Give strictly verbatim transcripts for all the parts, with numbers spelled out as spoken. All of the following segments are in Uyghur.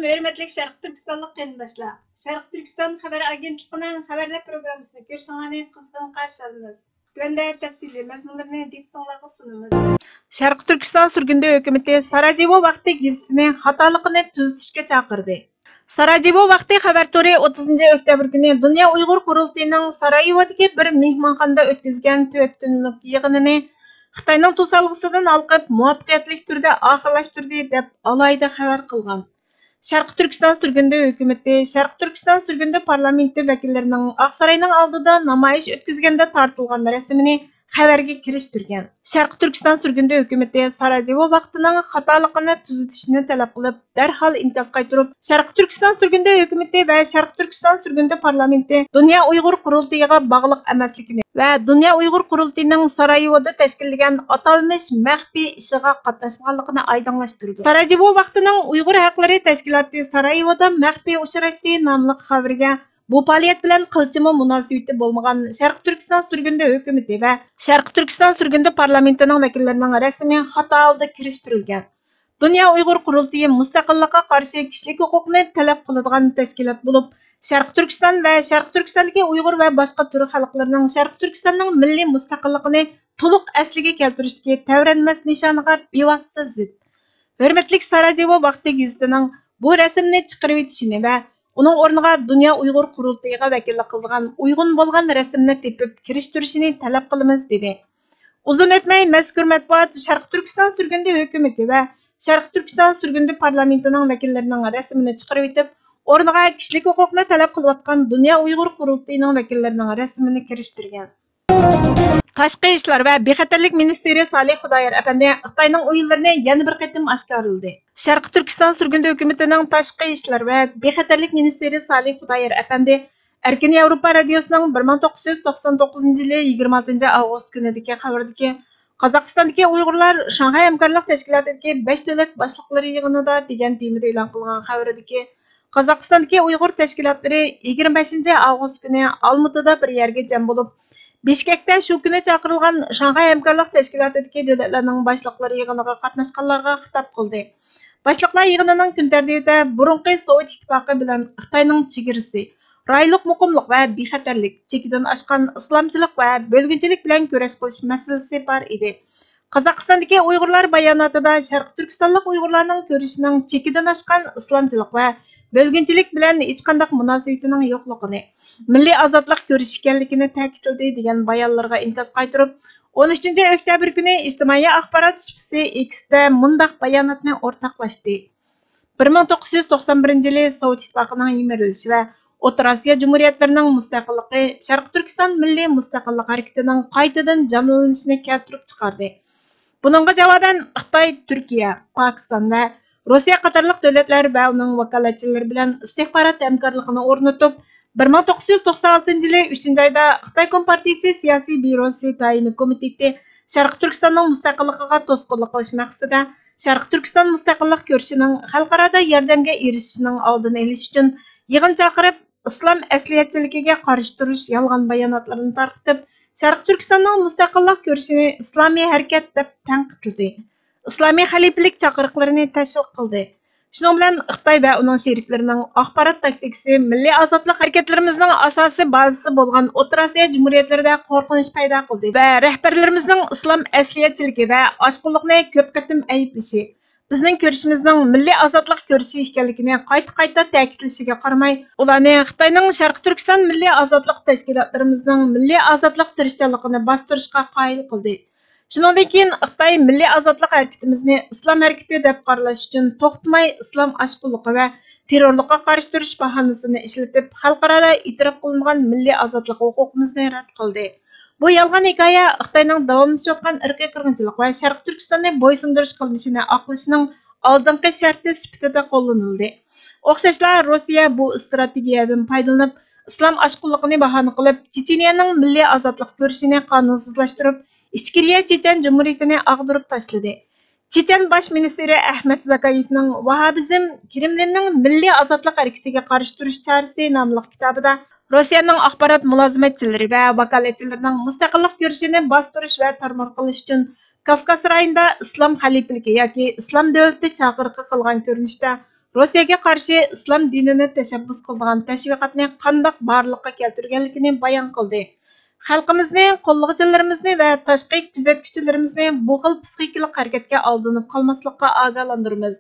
ھۆرمەتلىك شەرقىي تۈركىستانلىق قېرىنداشلار، شەرقىي تۈركىستان خەۋەر ئاگېنتلىقىنىڭ خەۋەرلەر پروگراممىسىنى كۆرۈشۈڭلارنى قىزغىن قارشى ئالىمىز. تۆۋەندە تەپسىلىي مەزمۇنلىرىنى دىققىتىڭلارغا سۇنىمىز. شەرقىي تۈركىستان سۈرگۈندە ھۆكۈمىتى ساراجېۋو ۋاقتى گېزىتىنى خاتالىقىنى تۈزىتىشكە چاقىردى. ساراجېۋو ۋاقتى خەۋەر تورى ئوتتۇزىنچى ئۆكتەبىر كۈنى دۇنيا ئۇيغۇر قۇرۇلتىيىنىڭ سارايېۋودىكى بىر مېھمانخانىدا ئۆتكۈزگەن تۆت كۈنلۈك يىغىنىنى خىتاينىڭ توسالغۇسىدىن ھالقىپ، مۇۋەپپەقىيەتلىك تۈردە ئاخىرلاشتۇردى، دەپ ئالاھىدە خەۋەر قىلغان. شەرقىي تۈركىستان سۈرگۈندە ھۆكۈمىتى شەرقىي تۈركىستان سۈرگۈندە پارلامېنتى ۋەكىللىرىنىڭ ئاقساراينىڭ ئالدىدا نامايىش ئۆتكۈزگەندە تارتىلغان رەسىمىنى خەۋەرگە كىرىشتۈرگەن. شەرقىي تۈركىستان سۈرگۈندە ھۆكۈمىتى ساراجېۋو ۋاقتىنىڭ خاتالىقىنى تۈزىتىشنى تەلەپ قىلىپ، دەرھال ئىنكاس قايتۇرۇپ، شەرقىي تۈركىستان سۈرگۈندە ھۆكۈمىتى ۋە شەرقىي تۈركىستان سۈرگۈندە پارلامېنتى دۇنيا ئۇيغۇر قۇرۇلتىيىغا باغلىق ئەمەسلىكىنى ۋە دۇنيا ئۇيغۇر قۇرۇلتىيىنىڭ سارايېۋودا تەشكىللىگەن ئاتالمىش مەخپىي ئىشىغا قاتناشمىغانلىقىنى ئايدىڭلاشتۇردى. ساراجېۋو ۋاقتىنىڭ ئۇيغۇر ھەقلىرى تەشكىلاتى سارايېۋودا مەخپىي ئۇچراشتى ناملىق خەۋىرىگە بۇ پائالىيەت بىلەن قىلچىمۇ مۇناسىۋىتى بولمىغان شەرقىي تۈركىستان سۈرگۈندە ھۆكۈمىتى ۋە شەرقىي تۈركىستان سۈرگۈندە پارلامېنتىنىڭ ۋەكىللىرىنىڭ رەسىمى خاتا ھالدا كىرىشتۈرۈلگەن. دۇنيا ئۇيغۇر قۇرۇلتىيى مۇستەقىللىققا قارشى كىشىلىك ھوقۇقنى تەلەپ قىلىدىغان تەشكىلات بولۇپ، شەرقىي تۈركىستان ۋە شەرقىي تۈركىستاندىكى ئۇيغۇر ۋە باشقا تۈرك خەلقلىرىنىڭ شەرقىي تۈركىستاننىڭ مىللىي مۇستەقىللىقىنى تولۇق ئەسلىگە كەلتۈرۈشتىكى تەۋرەنمەس نىشانىغا بىۋاسىتە زىت. ھۆرمەتلىك ساراجېۋو ۋاقتى گېزىتىنىڭ بۇ رەسىمنى چىقىرىۋېتىشىنى ۋە ئۇنىڭ ئورنىغا دۇنيا ئۇيغۇر قۇرۇلتىيىغا ۋەكىللىك قىلىدىغان ئۇيغۇن بولغان رەسىمنى تېپىپ كىرىشتۈرۈشىنى تەلەپ قىلىمىز، دېدى. ئۇزۇن ئۆتمەي مەزكۇر مەتبۇئات شەرقىي تۈركىستان سۈرگۈندە ھۆكۈمىتى ۋە شەرقىي تۈركىستان سۈرگۈندە پارلامېنتىنىڭ ۋەكىللىرىنىڭ رەسىمىنى چىقىرىۋېتىپ، ئورنىغا كىشىلىك ھوقۇقنى تەلەپ قىلىۋاتقان دۇنيا ئۇيغۇر قۇرۇلتىيىنىڭ ۋەكىللىرىنىڭ رەسىمىنى كىرىشتۈرگەن. تاشقى ئىشلار ۋە بىخەتەرلىك مىنىستىرى سالىھ خۇدايار ئەپەندى خىتاينىڭ ئويۇنلىرىنى يەنە بىر قېتىم ئاشكارىلىدى. شەرقىي تۈركىستان سۈرگۈندە ھۆكۈمىتىنىڭ تاشقى ئىشلار ۋە بىخەتەرلىك مىنىستىرى سالىھ خۇدايار ئەپەندى ئەركىن ياۋروپا رادىيوسىنىڭ بىر مىڭ توققۇز يۈز توقسان توققۇزىنچى يىلى يىگىرمە ئالتىنچى ئاۋغۇست كۈنىدىكى خەۋىرىدىكى قازاقىستاندىكى ئۇيغۇرلار شاڭخەي ھەمكارلىق تەشكىلاتىدىكى بەش دۆلەت باشلىقلىرى يىغىنىدا دېگەن تېمىدا ئېلان قىلغان خەۋىرىدىكى قازاقىستاندىكى ئۇيغۇر تەشكىلاتلىرى يىگىرمە بەشىنچى ئاۋغۇست كۈنى ئالمۇتىدا بىر يەرگە جەم بولۇپ، بىشكەكتە شۇ كۈنى چاقىرىلغان شاڭخەي ھەمكارلىق تەشكىلاتىدىكى دۆلەتلەرنىڭ باشلىقلىرى يىغىنىغا قاتناشقانلارغا خىتاب قىلدى. باشلىقلار يىغىنىنىڭ كۈن تەرتىپىدە بۇرۇنقى سوۋېت ئىتتىپاقى بىلەن خىتاينىڭ چېگرىسى، رايونلۇق مۇقىملىق ۋە بىخەتەرلىك، چېكىدىن ئاشقان ئىسلامچىلىق ۋە بۆلگۈنچىلىك بىلەن كۈرەش قىلىش مەسىلىسى بار ئىدى. قازاقىستاندىكى ئۇيغۇرلار باياناتىدا شەرقىي تۈركىستانلىق ئۇيغۇرلارنىڭ كۈرىشىنىڭ چېكىدىن ئاشقان ئىسلامچىلىق ۋە بۆلگۈنچىلىك بىلەن ھېچقانداق مۇناسىۋىتىنىڭ يوقلۇقىنى، مىللىي ئازادلىق كۈرىشى ئىكەنلىكىنى تەكىتلىدى، دېگەن بايانلىرىغا ئىنكاس قايتۇرۇپ، ئون ئۈچىنچى ئۆكتەبىر كۈنى ئىجتىمائىي ئاخبارات سۇپىسى ئېكستا مۇنداق باياناتنى ئورتاقلاشتى. بىر مىڭ توققۇز يۈز توقسان بىرىنچى يىلى سوۋېت ئىتتىپاقىنىڭ يىمىرىلىشى ۋە ئوتتۇرا ئاسىيا جۇمھۇرىيەتلىرىنىڭ مۇستەقىللىقى شەرقىي تۈركىستان مىللىي مۇستەقىللىق ھەرىكىتىنىڭ قايتىدىن جانلىنىشىنى كەلتۈرۈپ چىقاردى. بۇنىڭغا جاۋابەن خىتاي، تۈركىيە، پاكىستان ۋە روسىيە قاتارلىق دۆلەتلەر ۋە ئۇنىڭ ۋاكالەتچىلىرى بىلەن ئىستىخبارات ھەمكارلىقىنى ئورنىتىپ، بىر مىڭ توققۇز يۈز توقسان ئالتىنچى يىلى ئۈچىنچى ئايدا خىتاي كومپارتىيىسى سىياسىي بيۇروسى دائىمىي كومىتېتى شەرقىي تۈركىستاننىڭ مۇستەقىللىقىغا توسقۇنلۇق قىلىش مەقسىتىدە شەرقىي تۈركىستان مۇستەقىللىق كۈرىشىنىڭ خەلقئارادا ياردەمگە ئېرىشىشىنىڭ ئالدىنى ئېلىش ئۈچۈن يىغىن چاقىرىپ، ئىسلام ئەسلىيەتچىلىكىگە قارشى تۇرۇش يالغان باياناتلىرىنى تارقىتىپ، شەرقىي تۈركىستاننىڭ مۇستەقىللىق كۈرىشىنى ئىسلامىي ھەرىكەت دەپ تەنقىدلىدى. ئىسلامىي خەلىپىلىك چاقىرىقلىرىنى تەشۋىق قىلدى. شۇنىڭ بىلەن خىتاي ۋە ئۇنىڭ شېرىكلىرىنىڭ ئاخبارات تاكتىكىسى مىللىي ئازادلىق ھەرىكەتلىرىمىزنىڭ ئاساسىي بازىسى بولغان ئوتتۇرا ئاسىيا جۇمھۇرىيەتلىرىدە قورقۇنچ پەيدا قىلدى ۋە رەھبەرلىرىمىزنىڭ ئىسلام ئەسلىيەتچىلىكى ۋە ئاشقۇنلۇقنى كۆپ قېتىم ئەيىبلىشى، بىزنىڭ كۈرىشىمىزنىڭ مىللىي ئازادلىق كۈرىشى ئىكەنلىكىنى قايتا-قايتا تەكىتلىشىگە قارىماي، ئۇلارنى خىتاينىڭ شەرقىي تۈركىستان مىللىي ئازادلىق تەشكىلاتلىرىمىزنىڭ مىللىي ئازادلىق تىرىشچانلىقىنى باستۇرۇشقا قايىل قىلدى. شۇنىڭدىن كېيىن خىتاي مىللىي ئازادلىق ھەرىكىتىمىزنى ئىسلام ھەرىكىتى دەپ قارىلىش ئۈچۈن توختىماي ئىسلام ئاشقۇنلۇقى ۋە تېررورلۇققا قارشى تۇرۇش باھانىسىنى ئىشلىتىپ، خەلقئارادا ئېتىراپ قىلىنغان مىللىي ئازادلىق ھوقۇقىمىزنى رەت قىلدى. بۇ يالغان ھېكايە خىتاينىڭ داۋاملىشىۋاتقان ئىرقىي قىرغىنچىلىق ۋە شەرقىي تۈركىستاننى بويسۇندۇرۇش قىلمىشىنى ئاقلىشىنىڭ ئالدىنقى شەرتى سۈپىتىدە قوللىنىلدى. ئوخشاشلا، روسىيە بۇ ئىستراتېگىيەدىن پايدىلىنىپ، ئىسلام ئاشقۇنلۇقىنى باھانە قىلىپ، چېچىنىيەنىڭ مىللىي ئازادلىق كۈرىشىنى قانۇنسىزلاشتۇرۇپ، ئىچكىرىيە چېچەن جۇمھۇرىيىتىنى ئاغدۇرۇپ تاشلىدى. چېچەن باش مىنىستىرى ئەخمەت زاكايېۋنىڭ ۋاھابىزم كرېملىننىڭ مىللىي ئازادلىق ھەرىكىتىگە قارشى تۇرۇش چارىسى ناملىق كىتابىدا روسىيەنىڭ ئاخبارات مۇلازىمەتچىلىرى ۋە ۋاكالەتچىلىرىنىڭ مۇستەقىللىق كۈرىشىنى باستۇرۇش ۋە تارمار قىلىش ئۈچۈن كافكاس رايونىدا ئىسلام خەلىپىلىكى ياكى ئىسلام دۆلىتى چاقىرىقى قىلغان كۆرۈنۈشتە روسىيەگە قارشى ئىسلام دىنىنى تەشەببۇس قىلىدىغان تەشۋىقاتنى قانداق بارلىققا كەلتۈرگەنلىكىنى بايان قىلدى. خەلقىمىزنى، قوللىغۇچىلىرىمىزنى ۋە تاشقى كۆزەتكۈچىلىرىمىزنى بۇ خىل پسىخىكىلىق ھەرىكەتكە ئالدىنىپ قالماسلىققا ئاگاھلاندۇرىمىز.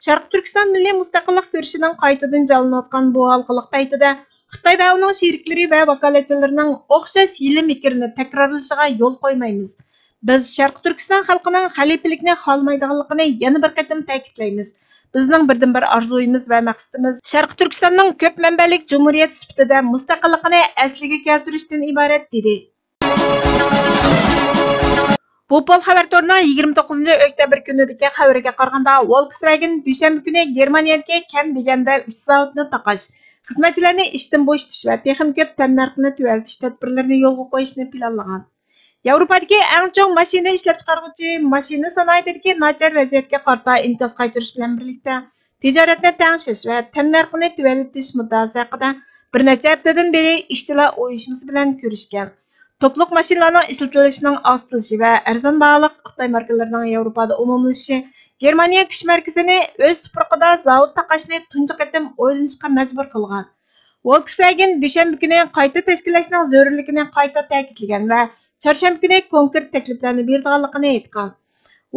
شەرقىي تۈركىستان مىللىي مۇستەقىللىق كۈرىشىنىڭ قايتىدىن جانلىنىۋاتقان بۇ ھالقىلىق پەيتىدە خىتاي ۋە ئۇنىڭ شېرىكلىرى ۋە ۋاكالەتچىلىرىنىڭ ئوخشاش ھىيلە-مىكرىنى تەكرارلىشىغا يول قويمايمىز. بىز شەرقىي تۈركىستان خەلقىنىڭ خەلىپىلىكنى خالىمايدىغانلىقىنى يەنە بىر قېتىم تەكىتلەيمىز. بىزنىڭ بىردىنبىر ئارزۇيىمىز ۋە مەقسىتىمىز شەرقىي تۈركىستاننىڭ كۆپ مەنبەلىك جۇمھۇرىيەت سۈپىتىدە مۇستەقىللىقىنى ئەسلىگە كەلتۈرۈشتىن ئىبارەت، دېدى. بۇ پول خەۋەر تورىنىڭ يىگىرمە توققۇزىنچى ئۆكتەبىر كۈنىدىكى خەۋىرىگە قارىغاندا، ۋولكسۋاگېن دۈشەنبە كۈنى گېرمانىيەدىكى كەم دېگەندە ئۈچ زاۋۇتنى تاقاش، خىزمەتچىلەرنى ئىشتىن بوشىتىش ۋە تېخىمۇ كۆپ تەننەرخنى تۆۋەنلىتىش تەدبىرلىرىنى يولغا قويۇشنى پىلانلىغان. ياۋروپادىكى ئەڭ چوڭ ماشىنا ئىشلەپچىقارغۇچى ماشىنا سانائىتىدىكى ناچار ۋەزىيەتكە قارىتا ئىنكاس قايتۇرۇش بىلەن بىرلىكتە، تىجارەتنى تەڭشەش ۋە تەننەرخىنى تۆۋەنلىتىش مۇددىئاسى ھەققىدە بىر نەچچە ھەپتىدىن بېرى ئىشچىلار ئۇيۇشمىسى بىلەن كۆرۈشكەن. توكلۇق ماشىنىلارنىڭ ئىشلىتىلىشىنىڭ ئاستىلىشى ۋە ئەرزان باھالىق خىتاي ماركىلىرىنىڭ ياۋروپادا ئومۇملىشىشى گېرمانىيە كۈچ مەركىزىنى ئۆز تۇپرىقىدا زاۋۇت تاقاشنى تۇنجى قېتىم ئويلىنىشقا مەجبۇر قىلغان. ۋولكسۋاگېن دۈشەنبە كۈنى قايتا تەشكىللەشنىڭ زۆرۈرلۈكىنى قايتا تەكىتلىگەن ۋە چارشەنبە كۈنى كونكرېت تەكلىپلەرنى بېرىدىغانلىقىنى ئېيتقان.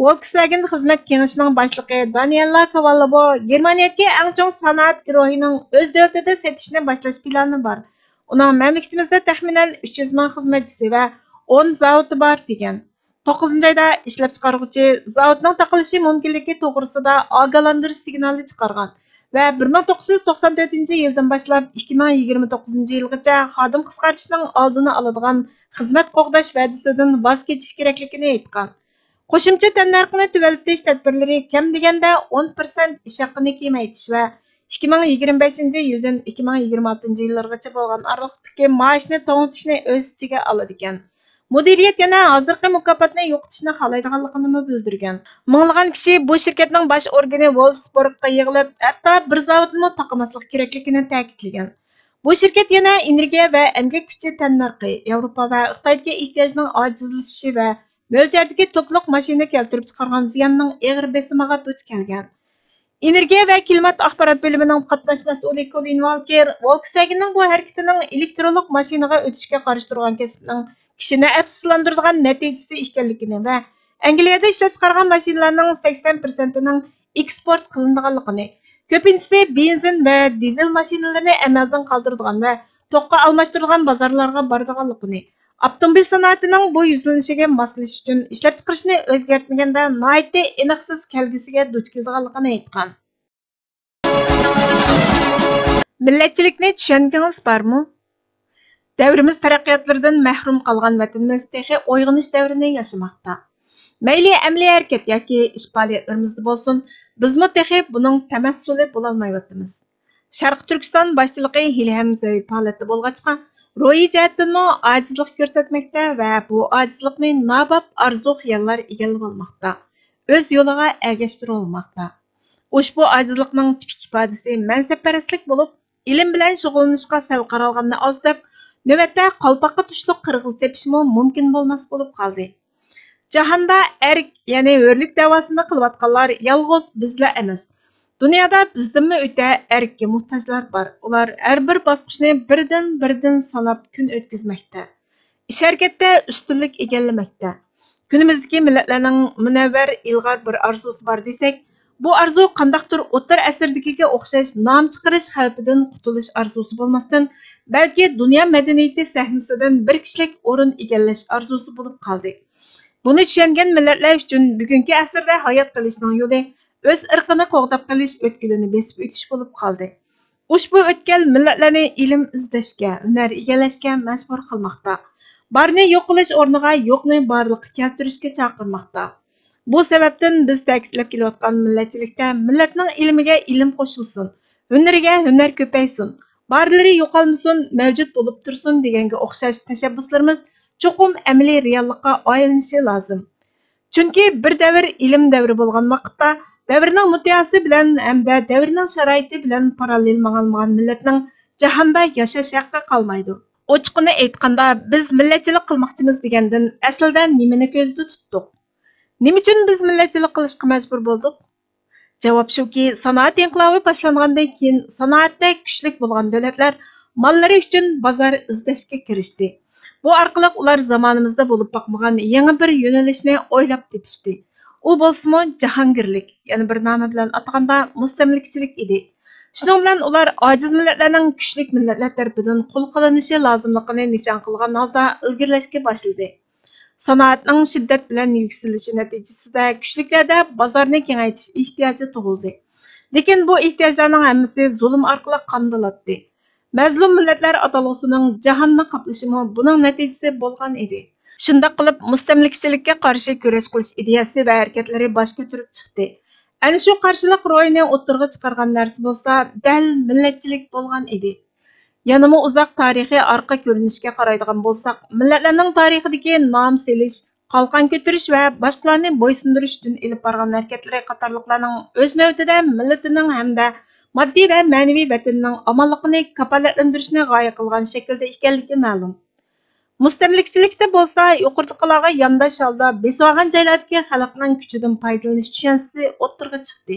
ۋولكسۋاگېن خىزمەت كېڭىشىنىڭ باشلىقى دانىيېللا كاۋاللىبو گېرمانىيەدىكى ئەڭ چوڭ سانائەت گۇرۇھىنىڭ ئۆز دۆلىتىدە سېتىشنى باشلاش پىلانى بار. ئۇنىڭ مەملىكىتىمىزدە تەخمىنەن ئۈچ يۈز مىڭ خىزمەتچىسى ۋە ئون زاۋۇتى بار، دېگەن. توققۇزىنچى ئايدا ئىشلەپچىقارغۇچى زاۋۇتنىڭ تاقىلىشى مۇمكىنلىكى توغرىسىدا ئاگاھلاندۇرۇش سىگنالى چىقارغان ۋە بىر مىڭ توققۇز يۈز توقسان تۆتىنچى يىلدىن باشلاپ ئىككى مىڭ يىگىرمە توققۇزىنچى يىلغىچە خادىم قىسقارتىشنىڭ ئالدىنى ئالىدىغان خىزمەت قوغداش ۋەدىسىدىن ۋاز كېچىش كېرەكلىكىنى ئېيتقان. قوشۇمچە تەننەرخنى تۆۋەنلىتىش تەدبىرلىرى كەم دېگەندە ئون پىرسەنت ئىش ھەققىنى كېمەيتىش ۋە ئىككى مىڭ يىگىرمە بەشىنچى يىلدىن ئىككى مىڭ يىگىرمە ئالتىنچى يىللىرىغىچە بولغان ئارىلىقتىكى مائاشنى توڭلىتىشنى ئۆز ئىچىگە ئالىدىكەن. مۇدىرىيەت يەنە ھازىرقى مۇكاپاتنى يوقىتىشنى خالايدىغانلىقىنىمۇ بىلدۈرگەن. مىڭلىغان كىشى بۇ شىركەتنىڭ باش ئورگىنى ۋولفسبورگقا يىغىلىپ، ھەتتا بىر زاۋۇتنىمۇ تاقىماسلىقى كېرەكلىكىنى تەكىتلىگەن. بۇ شىركەت يەنە ئېنېرگىيە ۋە ئەمگەك كۈچى تەننەرخى، ياۋروپا ۋە خىتايدىكى ئېھتىياجنىڭ ئاجىزلىشىشى ۋە مۆلچەردىكى توكلۇق ماشىنا كەلتۈرۈپ چىقارغان زىياننىڭ ئېغىر بېسىمىغا دۇچ كەلگەن. ئېنېرگىيە ۋە كىلىمات ئاخبارات بۆلۈمىنىڭ قاتناش مەسئۇلى كولىن ۋالكېر ۋولكسۋاگېننىڭ بۇ ھەرىكىتىنىڭ ئېلېكترونلۇق ماشىنىغا ئۆتۈشكە قارشى تۇرغان كەسىپنىڭ كىشىنى ئەپسۇسلاندۇرىدىغان نەتىجىسى ئىكەنلىكىنى ۋە ئەنگلىيەدە ئىشلەپچىقارغان ماشىنىلارنىڭ سەكسەن پىرسەنتىنىڭ ئېكسپورت قىلىنىدىغانلىقىنى، كۆپىنچىسى بېنزىن ۋە دىزېل ماشىنىلىرىنى ئەمەلدىن قالدۇرىدىغان ۋە توكقا ئالماشتۇرىدىغان بازارلارغا بارىدىغانلىقىنى، ئاپتوموبىل سانائىتىنىڭ بۇ يۈزلىنىشىگە ماسلىشىش ئۈچۈن ئىشلەپچىقىرىشنى ئۆزگەرتمىگەندە ناھايىتى ئېنىقسىز كەلگۈسىگە دۇچ كېلىدىغانلىقىنى ئېيتقان. مىللەتچىلىكنى چۈشەنگىڭىز بارمۇ؟ دەۋرىمىز تەرەققىياتلىرىدىن مەھرۇم قالغان ۋەتىنىمىز تېخى ئويغىنىش دەۋرىنى ياشىماقتا. مەيلى ئەمەلىي ھەرىكەت ياكى ئىش پائالىيەتلىرىمىزدە بولسۇن، بىزمۇ تېخى بۇنىڭ تەمەسسۇلى بولالمايۋاتىمىز. شەرقىي تۈركىستان باشچىلىقى ھېلىھەم زەئىپ ھالەتتە بولغاچقا، روھىي جەھەتتىنمۇ ئاجىزلىق كۆرسەتمەكتە ۋە بۇ ئاجىزلىقنى ناباب ئارزۇ-خىياللار ئىگىلىۋالماقتا، ئۆز يولىغا ئەگەشتۈرۈۋالماقتا. ئۇشبۇ ئاجىزلىقنىڭ تىپىك ئىپادىسى مەنسەپپەرەسلىك بولۇپ، ئىلىم بىلەن شۇغۇللىنىشقا سەل قارالغاننى ئاز دەپ، نۆۋەتتە قالپاققا تۇشلۇق قىرغىز تېپىشمۇ مۇمكىن بولماس بولۇپ قالدى. جاھاندا ئەرك، يەنى ھۆرلۈك دەۋاسىنى قىلىۋاتقانلار يالغۇز بىزلا ئەمەس. دۇنيادا بىزدىنمۇ ئۆتە ئەرككە موھتاجلار بار. ئۇلار ھەر بىر باسقۇچنى بىردىن-بىردىن ساناپ كۈن ئۆتكۈزمەكتە. ئىش-ھەرىكەتتە ئۈستۈنلۈك ئىگىلىمەكتە. كۈنىمىزدىكى مىللەتلەرنىڭ مۇنەۋۋەر، ئىلغار بىر ئارزۇسى بار دېسەك، بۇ ئارزۇ قانداقتۇر ئوتتۇرا ئەسىردىكىگە ئوخشاش نام چىقىرىش خەۋپىدىن قۇتۇلۇش ئارزۇسى بولماستىن، بەلكى دۇنيا مەدەنىيىتى سەھنىسىدىن بىر كىشىلىك ئورۇن ئىگىلەش ئارزۇسى بولۇپ قالدى. بۇنى چۈشەنگەن مىللەتلەر ئۈچۈن بۈگۈنكى ئەسىردە ھايات قېلىشنىڭ يولى ئۆز ئىرقىنى قوغداپ قېلىش ئۆتكىلىنى بېسىپ ئۆتۈش بولۇپ قالدى. ئۇشبۇ ئۆتكەل مىللەتلەرنى ئىلىم ئىزدەشكە، ھۈنەر ئىگىلەشكە مەجبۇر قىلماقتا. بارنى يوق قىلىش ئورنىغا يوقنى بارلىققا كەلتۈرۈشكە چاقىرماقتا. بۇ سەۋەبتىن بىز تەكىتلەپ كېلىۋاتقان مىللەتچىلىكتە مىللەتنىڭ ئىلمىگە ئىلىم قوشۇلسۇن، ھۈنىرىگە ھۈنەر كۆپەيسۇن، بارلىرى يوقالمىسۇن، مەۋجۇت بولۇپ تۇرسۇن دېگەنگە ئوخشاش تەشەببۇسلىرىمىز چوقۇم ئەمەلىي رېئاللىققا ئايلىنىشى لازىم. چۈنكى بىر دەۋر ئىلىم دەۋرى بولغان ۋاقىتتا، دەۋرنىڭ مۇددىئاسى بىلەن ھەمدە دەۋرنىڭ شارائىتى بىلەن پاراللېل ماڭالمىغان مىللەتنىڭ جاھاندا ياشاش ھەققى قالمايدۇ. ئوچۇقىنى ئېيتقاندا، بىز مىللەتچىلىك قىلماقچىمىز دېگەندىن ئەسلىدە نېمىنى كۆزدە تۇتتۇق؟ نېمە ئۈچۈن بىز مىللەتچىلىك قىلىشقا مەجبۇر بولدۇق؟ جاۋاب شۇكى، سانائەت ئىنقىلابى باشلانغاندىن كېيىن سانائەتتە كۈچلۈك بولغان دۆلەتلەر ماللىرى ئۈچۈن بازار ئىزدەشكە كىرىشتى. بۇ ئارقىلىق ئۇلار زامانىمىزدا بولۇپ باقمىغان يېڭى بىر يۆنىلىشنى ئويلاپ تېپىشتى. ئۇ بولسىمۇ جاھانگىرلىك، يەنە بىر نامى بىلەن ئاتىغاندا مۇستەملىكىچىلىك ئىدى. شۇنىڭ بىلەن ئۇلار ئاجىز مىللەتلەرنىڭ كۈچلۈك مىللەتلەر تەرىپىدىن قۇل قىلىنىشى لازىملىقىنى نىشان قىلغان ھالدا ئىلگىرىلەشكە باشلىدى. سانائەتنىڭ شىددەت بىلەن يۈكسىلىشى نەتىجىسىدە كۈچلۈكلەردە بازارنى كېڭەيتىش ئېھتىياجى تۇغۇلدى. لېكىن بۇ ئېھتىياجلارنىڭ ھەممىسى زۇلۇم ئارقىلىق قامدىلاتتى. مەزلۇم مىللەتلەر ئاتالغۇسىنىڭ جاھاننى قاپلىشىمۇ بۇنىڭ نەتىجىسى بولغان ئىدى. شۇنداق قىلىپ، مۇستەملىكىچىلىككە قارشى كۈرەش قىلىش ئىدىيەسى ۋە ھەرىكەتلىرى باش كۆتۈرۈپ چىقتى. ئەنە شۇ قارشىلىق روھىنى ئوتتۇرىغا چىقارغان نەرسە بولسا دەل مىللەتچىلىك بولغان ئىدى. يەنىمۇ ئۇزاق تارىخىي ئارقا كۆرۈنۈشكە قارايدىغان بولساق، مىللەتلەرنىڭ تارىخىدىكى نام سېلىش، قالقان كۆتۈرۈش ۋە باشقىلارنى بويسۇندۇرۇش ئۈچۈن ئېلىپ بارغان ھەرىكەتلىرى قاتارلىقلارنىڭ ئۆز نۆۋىتىدە مىللىتىنىڭ ھەمدە ماددىي ۋە مەنىۋى ۋەتىنىنىڭ ئامانلىقىنى كاپالەتلەندۈرۈشنى غايە قىلغان شەكىلدە ئىكەنلىكى مەلۇم. مۇستەملىكىچىلىكتە بولسا يۇقىرىدىكىلارغا يانداش ھالدا بېسىۋالغان جايلاردىكى خەلقنىڭ كۈچىدىن پايدىلىنىش چۈشەنچىسى ئوتتۇرىغا چىقتى.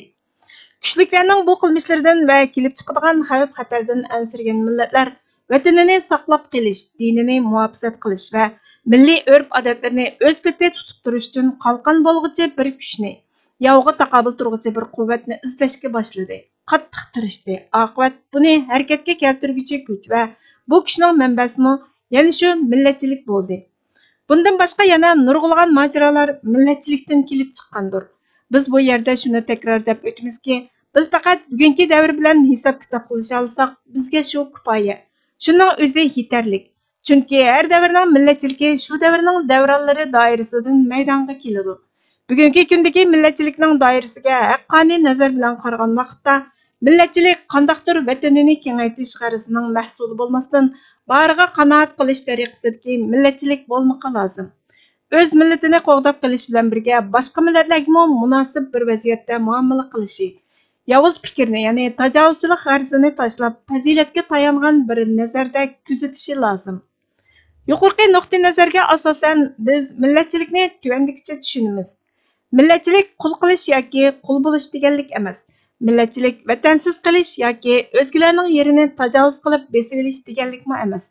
كۈچلۈكلەرنىڭ بۇ قىلمىشلىرىدىن ۋە كېلىپ چىقىدىغان خەۋپ-خەتەردىن ئەنسىرىگەن مىللەتلەر ۋەتىنىنى ساقلاپ قېلىش، دىنىنى مۇھاپىزەت قىلىش ۋە مىللىي ئۆرپ-ئادەتلىرىنى ئۆز پېتى تۇتۇپ تۇرۇش ئۈچۈن قالقان بولغۇچى بىر كۈچنى، ياۋغا تاقابىل تۇرغۇچى بىر قۇۋۋەتنى ئىزدەشكە باشلىدى. قاتتىق تىرىشتى. ئاقىۋەت بۇنى ھەرىكەتكە كەلتۈرگۈچى كۈچ ۋە بۇ كۈچنىڭ مەنبەسىمۇ يەنە شۇ مىللەتچىلىك بولدى. بۇندىن باشقا يەنە نۇرغۇنلىغان ماجىرالار مىللەتچىلىكتىن كېلىپ چىققاندۇر. بىز بۇ يەردە شۇنى تەكرار دەپ ئۆتىمىزكى، بىز پەقەت بۈگۈنكى دەۋر بىلەن ھېساب-كىتاب قىلىشالىساق، بىزگە شۇ كۇپايە. شۇنىڭ ئۆزى يېتەرلىك. چۈنكى ھەر دەۋرنىڭ مىللەتچىلىكى شۇ دەۋرنىڭ دەۋرانلىرى دائىرىسىدىن مەيدانغا كېلىدۇ. بۈگۈنكى كۈندىكى مىللەتچىلىكنىڭ دائىرىسىگە ھەققانىي نەزەر بىلەن قارىغان ۋاقىتتا، مىللەتچىلىك قانداقتۇر ۋەتىنىنى كېڭەيتىش غەرىزىنىڭ مەھسۇلى بولماستىن، بارىغا قانائەت قىلىش تەرىقىسىدىكى مىللەتچىلىك بولمىقى لازىم. ئۆز مىللىتىنى قوغداپ قېلىش بىلەن بىرگە، باشقا مىللەتلەرگىمۇ مۇناسىپ بىر ۋەزىيەتتە مۇئامىلە قىلىشى، ياۋۇز پىكىرنى، يەنى تاجاۋۇزچىلىق غەرىزىنى تاشلاپ، پەزىلەتكە تايانغان بىر نەزەردە كۆزىتىشى لازىم. يۇقىرىقى نۇقتىئىنەزەرگە ئاساسەن، بىز مىللەتچىلىكنى تۆۋەندىكىچە چۈشىنىمىز. مىللەتچىلىك قۇل قىلىش ياكى قۇل بولۇش دېگەنلىك ئەمەس. مىللەتچىلىك ۋەتەنسىز قېلىش ياكى ئۆزگىلەرنىڭ يېرىنى تاجاۋۇز قىلىپ بېسىۋېلىش دېگەنلىكمۇ ئەمەس.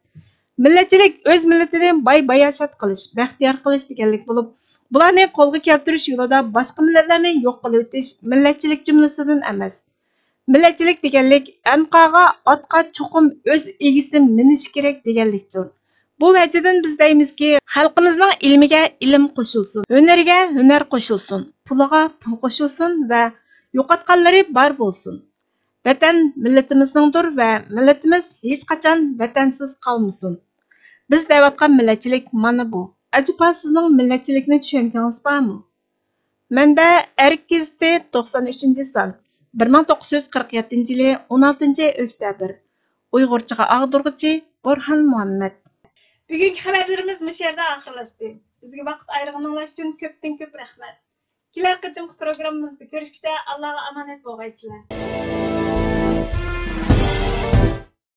مىللەتچىلىك ئۆز مىللىتىنى باي-باياشات قىلىش، بەختىيار قىلىش دېگەنلىك بولۇپ، بۇلارنى قولغا كەلتۈرۈش يولىدا باشقا مىللەتلەرنى يوق قىلىۋېتىش مىللەتچىلىك جۈملىسىدىن ئەمەس. مىللەتچىلىك دېگەنلىك ئەنقاغا، ئاتقا چوقۇم ئۆز ئىگىسى مىنىشى كېرەك دېگەنلىكتۇر. بۇ ۋەجىدىن بىز دەيمىزكى، خەلقىمىزنىڭ ئىلمىگە ئىلىم قوشۇلسۇن، ھۈنىرىگە ھۈنەر قوشۇلسۇن، پۇلىغا پۇل قوشۇلسۇن ۋە يوقاتقانلىرى بار بولسۇن. ۋەتەن مىللىتىمىزنىڭدۇر ۋە مىللىتىمىز ھېچقاچان ۋەتەنسىز قالمىسۇن. بىز دەۋاتقان مىللەتچىلىك مانا بۇ. ئەجەبا سىزنىڭ مىللەتچىلىكنى چۈشەنگىڭىز بارمۇ؟ مەنبە: ئەرك گېزىتى، توقسان ئۈچىنچى سان، بىر مىڭ توققۇز يۈز قىرىق يەتتىنچى يىلى ئون ئالتىنچى ئۆكتەبىر. ئۇيغۇرچىغا ئاغدۇرغۇچى بورھان مۇھەممەد. بۈگۈنكى خەۋەرلىرىمىز مۇشۇ يەردە ئاخىرلاشتى. بىزگە ۋاقىت ئايرىغىنىڭلار ئۈچۈن كۆپتىن كۆپ رەھمەت. كېلەر قېتىمقى پروگراممىمىزدا كۆرۈشكىچە ئاللاغا ئامانەت بولغايسىلەر.